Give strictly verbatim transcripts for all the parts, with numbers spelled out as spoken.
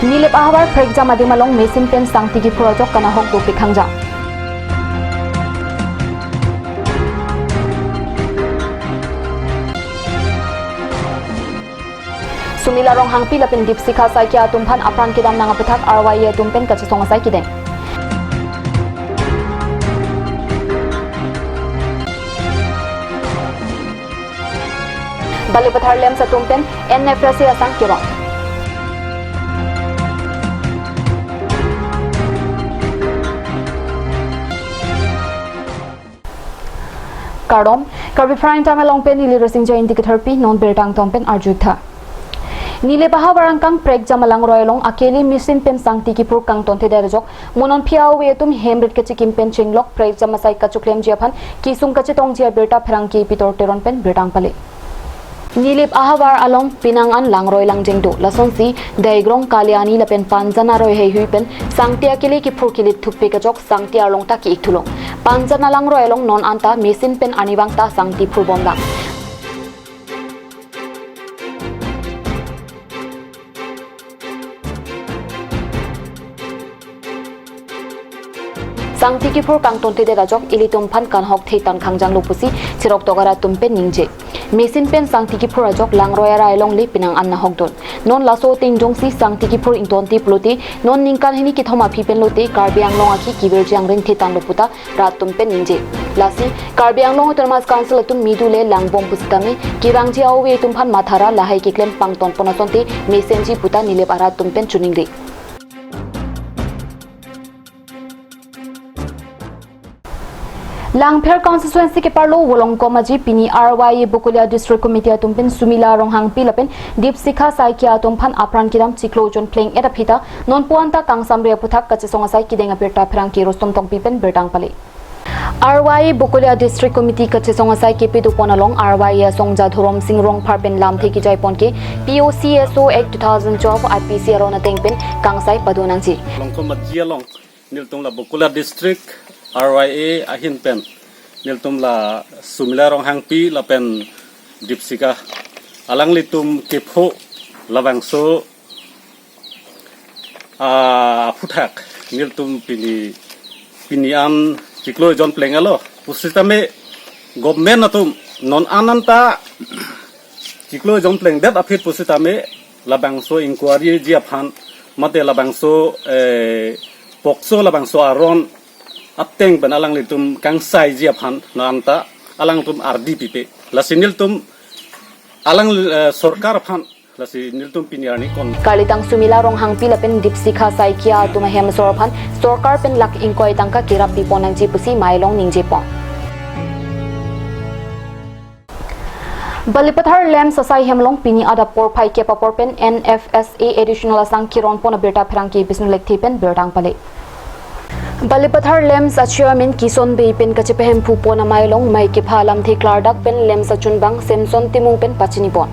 Nilip ahavar prekjam adim along mesen pen sangti kiphur ajok kanahok dopik hangjang. Sumila Ronghangpi lapen Dipsikha Saikia atum aphan apran kedam nang aputhak R Y A atum pen kachesong asai kedeng. Balipathar LAMPS atum pen N F S A asang keron. Kardom, Karbi Prime Time along pen neli Rosingja Ingti Ketharpi, non birta angton pen arju-ik tha. Nilip ahavar angkang prekjam alangroi along akele mesen pen sangti kiphur kangtonthedet ajok, mo non phi a-ove atum hemrit kachikim pen chenglok prekjam asai kachoklemji aphan kesung kachetongji abirta pherangke Pitor Teron pen birta nangpale. Nilip ahavar along penang an langroi langjeng do, lasonsi Daigrong Kaliani lapen Panjan aroi heihui pen sangti akele kiphur kelip thupik ajok sangti arlong ta ki-ik thulo. Panjan alangroi along non anta mesen pen arnivang ta sangti phur bomlang. Sangti kiphur kangtonthedet ajok ilitum aphan kanahok the tang hangjanglo pusi cheroktok arat atum pen ningje. Mesen pen sangti kiphur ajok langroi arai along le penang an nahok dun. Non laso ateng jongsi sangti kiphur ingtonte pulote, non ningkan hini kethom aphi pen lote Karbi Anglong akhei kivirji angring the tanglo pu ta rat atum pen ningje. Lasi Karbi Anglong Autonomous Council atum midu le langbom pusitame kevangji a-ove atum aphan mathara lahai keklem pangton pon asonte mesenji pu ta Nilip arat atum pen choningri. Langpher constituency keparlo Volongkom Aji pini R Y A Bokolia District Committee atum pen Sumila Ronghangpi lapen Dipsikha Saikia atum aphan apran kedam chiklo jon pleng-et aphi ta nonpu anta kangsamri aputhak kachesong asai kedeng abirta pherangke Rustom Tokbi pen birta nangpale. R Y A Bokolia District Committee kachesong asai kepi dopon along R Y A asongja Dhorom Sing Rongphar pen lamthe kejai pon ke P O C S O Act two thousand twelve I P C aron ateng pen kangsai pado nangji. Volongkom Aji along nelitum la Bokolia District R Y A ahin pen nelitum la Sumila Ronghangpi lapen Dipsikha alanglitum kepho labangso ah, aphuthak nelitum pini, pini an chiklo jon pleng-etlo pusitame government atum non an anta chiklo jon plengdet aphi pusitame labangso inquiry ji aphan mate labangso, eh, POCSO labangso aron ateng pen alanglitum kangsaiji aphan non anta alangtum ardi pipe. Lasi nelitum alang, eh, sorkar aphan lasi nelitum pini arni kon. Kalitang Sumila Ronghangpi lapen Dipsikha Saikia atum ahem asor aphan sorkar pen lakh ingkoi tangka kerap pipon nangji pusi mailong ningje pon. Balipathar LAMPS asai hem along pini adap porphai kep apor pen N F S A additional asang keron pon abirta pherangke Bisnu Lekthe pen birta nangpale. Balipathar LAMPS achairman Kison Bey pen kachepahemphu pon amei along mei kepha alamthe klardak pen LAMPS achunbang Samson Timung pen pachini pon.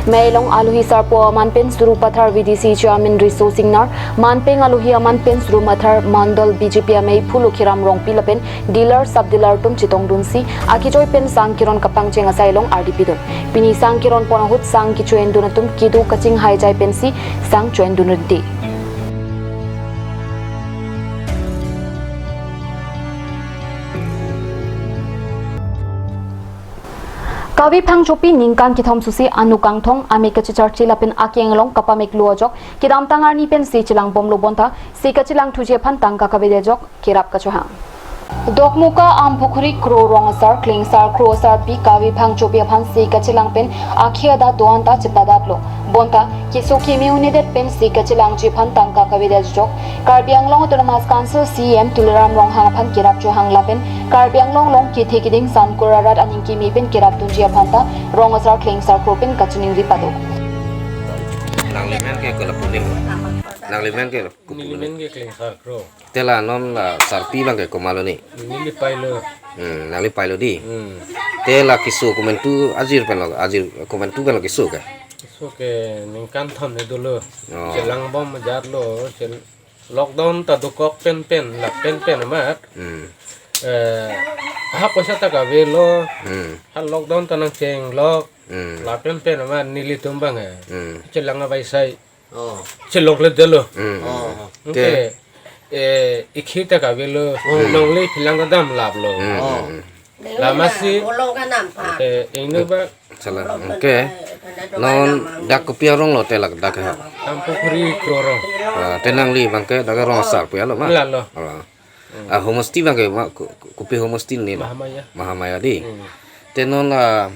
Mei along alohi sarpo aman pen Sarupathar V D C chairman Riso Singnar, manpeng alohi aman pen Sarupathar Mandal B J P ameiphu Lokhiram Rongpi lapen dealer sub dealer atum chetongdunsi akejoi pen sang keron kapangcheng asai along ardi pidun. Pini sang keron pon ahut sang kecho-endun atum kedo kachinghaijai pensi sang cho-endun rinti. Kavi Phangchopi ningkan kethom susi anuk kangthong, amei kachecharche lapen akeng along kapameklo ajok kedamtang arni pensi chelangbomlo bonta, si kachelangthuji aphan tangka kavede ajok kerap kachohang. Dokmoka Ampukhuri Kro Rong Asar Klengsar Kro Asarpi kave bhangchopi aphan si kachelang pen akhei adak do-an ta chepadaplo. Bonta keso keme un-edet pen si kachelangji aphan tangka kavedet ajok Karbi Anglong Autonomous Council C E M Tuliram Ronghang aphan kerap chohang lapen Karbi Anglong along kethe kiding sankor arat aning keme pen kerap dunji aphan ta Rong Asar Klengsar Kro pen kachiningri pado. Nanglimen ke kola puning. Nanglimen ke Nelimen ke Klengsar Kro. Te la non la sarpi abang ke komatlo ni? Neli pailo. Hmm, nangli pailo di. Hmm. Te la keso komantu ajir pen lo, ajir komantu pen lo keso ke? Keso ke ningkan thom ne dolo. Oh. Chelangbom ajat lo, chel-, lockdown ta dokok penpen, la penpen amat. Hmm. Eh, ha poisa ta kavelo. Hmm. Ha lockdown ta nangchenglok. Hmm. La penpen amat nelitum abang eh. Hmm. Chelang abai sai. Oh. Chelokledetlo. Hmm. Oh. Anke, eh, ikhi ta kavelo, hmm, nongle phelang kedam laplo. Hmm. Oh. Hmm. Lamasi, eh, ingno ba. Salah. Anke, non dak kopi arong lo te lak dak ha? Ampukhuri Kro Rong. Ah, te nangli abang ke dak Rong Asar pu ya lo ma? Lalo. Ah. Hmm. Ah, homosti abang ke ma, ko-, ko-, kopi homosti ni lo? Mahamaya. Mahamaya di. Hmm. Te non la,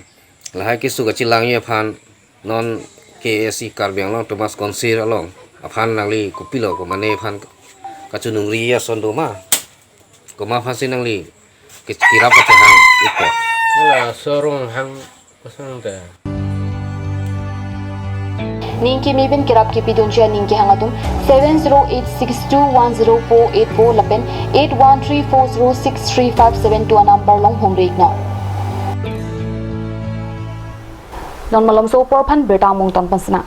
lahai keso kachelangji aphan non K A C Karbi Anglong Autonomous Council along aphan nangli kopilo komane aphan kachiningri ason do ma? Komat aphan si nangli ke-, kerap kachohang ipo? Hala sorong hang kosong ta. Ning keme pen kerap kepidunji aning kehang atum seven zero eight six two one zero four eight four lapen eight one three four zero six three five seven two anumber along humri iknon. Non malomso apor aphan birta among ton pon sina.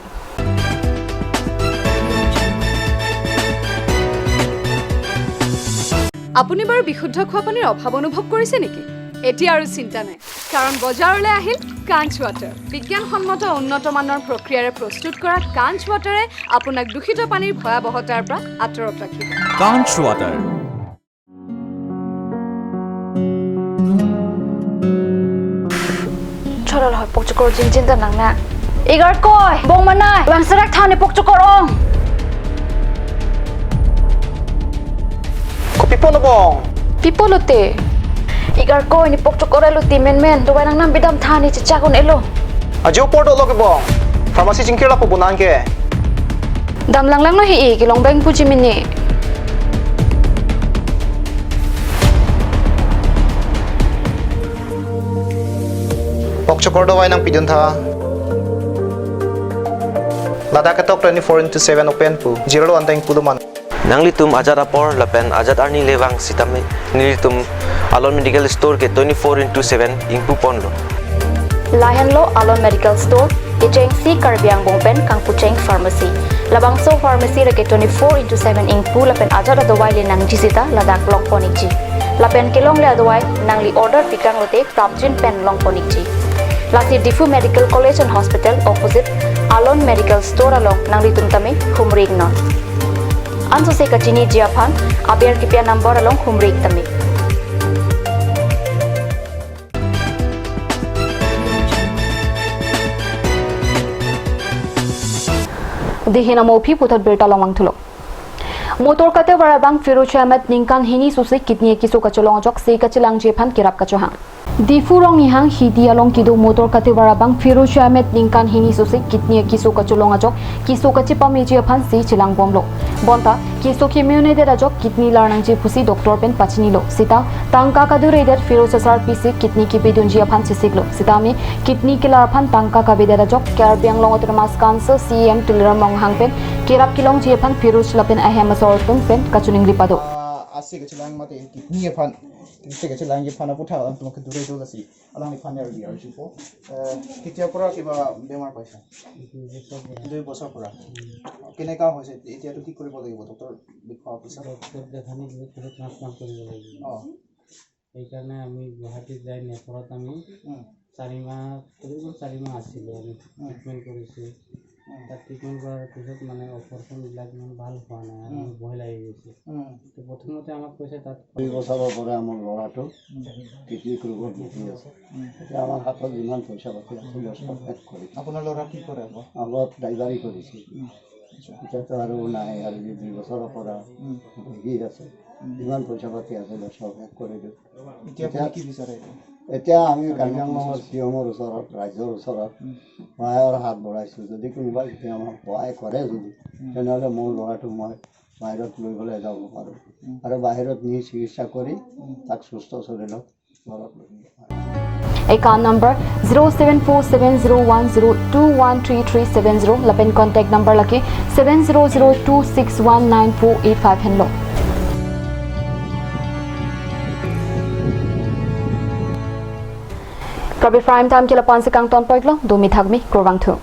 আপুনি বাৰু বিশুদ্ধ খোৱা পানীৰ অভাৱ অনুভৱ কৰিছে নেকি? এতিয়া আৰু চিন্তা নাই, কাৰণ বজাৰলৈ আহিল কাঞ্চ ৱাটাৰ। বিজ্ঞানসন্মত উন্নত মানৰ প্ৰক্ৰিয়াৰে প্ৰস্তুত কৰা কাঞ্চ ৱাটাৰে আপোনাক দূষিত পানীৰ ভয়াৱহতাৰ পৰা আঁতৰত ৰাখিব। Kanch Water. Cholol hoi pokchokor jingjin ta nang na. Igarkoi, bong manai, bang serak thani pokchokor ong. Kopi pon bong? Pi pulote? Igarkoi ne pokchokor elo ti menmen, dovai nangnam bidam thani chechak un-elo. Ajo apor dolo ke bong. Pharmacy chingkir lapu bonang ke. Dam langlang no hi-i, kelong beng puji mini. Pokchokor dovai nangpidun tha. Ladak ketok twenty-four into seven open pu. Jirlo anteng pulo man. Nanglitum ajat apor lapen ajat arni le vang sitame nelitum Alon Medical Store ke twenty-four into seven ingpu ponlo. Lahenlo Alon Medical Store, kechengsi Karbi Angbong pen kangpucheng pharmacy. Labangso pharmacy reke twenty-four into seven ingpu lapen ajat adovai le nangji sita ladak long pon ikji. Lapen kelongle adovai nangli order pikang lote prapjin pen long pon ikji. Lasi Diphu Medical College and Hospital opposite Alon Medical Store along nanglitum tame humri iknon. Ansose kachiniji aphan aber kipi anumber along humri ik tame. Dihin amo aphi puthot birta long vangthulo. Motor katevar abang Firoz Ahmed ningkan hini susi kidney keso kachelong ajok si kachelangji aphan kerap kachohang. Diphu Ronghang Hidi along kedo motor katevar abang Firoz Ahmed ningkan hini susi kidney keso kachelong ajok keso kachepameji aphan si chelangbomlo. Bonta keso keme un-edet ajok kidney lar nangji pusi doctor pen pachinilo. Sita tangka kaduredet Firoz asarpi si kidney kepidunji aphan chesiklo. Sitame kidney kelar aphan tangka kavedet ajok Karbi Anglong Autonomous Council C E M Tuliram Ronghang pen kerap kelongji aphan Firoz lapen ahem asor atum pen kachiningri pado. Ah, asi kachelang mate kidney aphan, kidney kachelang aphan aputhak atum kedure do lasi. Alangliphan ardi arjupo. Eh, কেতিয়াৰ পৰা কিবা বেমাৰ পাইছা? দুই বছৰ পৰা। দুই বছৰ পৰা। উম। কেনেকা হৈছে? এতিয়াতো কি কৰিব লাগিব? ডক্টৰ দেখুওৱা পিছত? ডক্টৰ দেখানি বহুত ট্ৰান্সপ্লাণ্ট কৰিব লাগিব। অ। সেইকাৰণে আমি গুৱাহাটীত যাই নেপৰত আমি উম। চাৰি মাহ, কমেও চাৰি মাহ আছিলোঁ আমি। উম। ট্ৰিটমেণ্ট কৰিছোঁ। উম। তাত ট্ৰিটমেণ্ট কৰাৰ পিছত মানে অপাৰেশ্যনবিলাক ইমান ভাল হোৱা নাই আৰু উম। মোৰ ভয় লাগি গৈছে। উম। তো প্ৰথমতে আমাক কৈছে তাত দুই বছৰৰ পৰা আমাৰ ল'ৰাটো উম। কিডনী ৰোগত ভুগি আছে। উম। এতিয়া আমাৰ হাতত যিমান পইচা পাতি আছে, উম। চব শেষ কৰি। আপোনাৰ ল'ৰা কি কৰে আকৌ? আগত ড্ৰাইভাৰী কৰিছিল। উম। আচ্ছা। এতিয়াতো আৰু নাই, আৰু এই দুই বছৰৰ পৰা উম। ভুগি আছে। যিমান পইচা পাতি আছে, চব শেষ কৰি দিয়ক। এতিয়া আপুনি কি বিচাৰে এতিয়া? এতিয়া আমি কাৰ্বি আংলঙৰ চি এমৰ ওচৰত, ৰাইজৰ ওচৰত উম। সহায়ৰ হাত বঢ়াইছোঁ। যদি কোনোবা যদি আমাক সহায় কৰে যদি, উম। তেনেহ'লে মোৰ ল'ৰাটো মই বাহিৰত লৈ পেলাই যাব পাৰোঁ। উম। আৰু বাহিৰত নি চিকিৎসা কৰি উম। তাক সুস্থ শৰীৰত ঘৰত লৈ যাব পাৰোঁ। Account number zero seven four seven zero one zero two one three three seven zero lapen contact number lake seven zero zero two six one nine four eight five henlo. Karbi Prime Time ke lapu-an si kangton poiklo, domi thakmi, kurvangthu.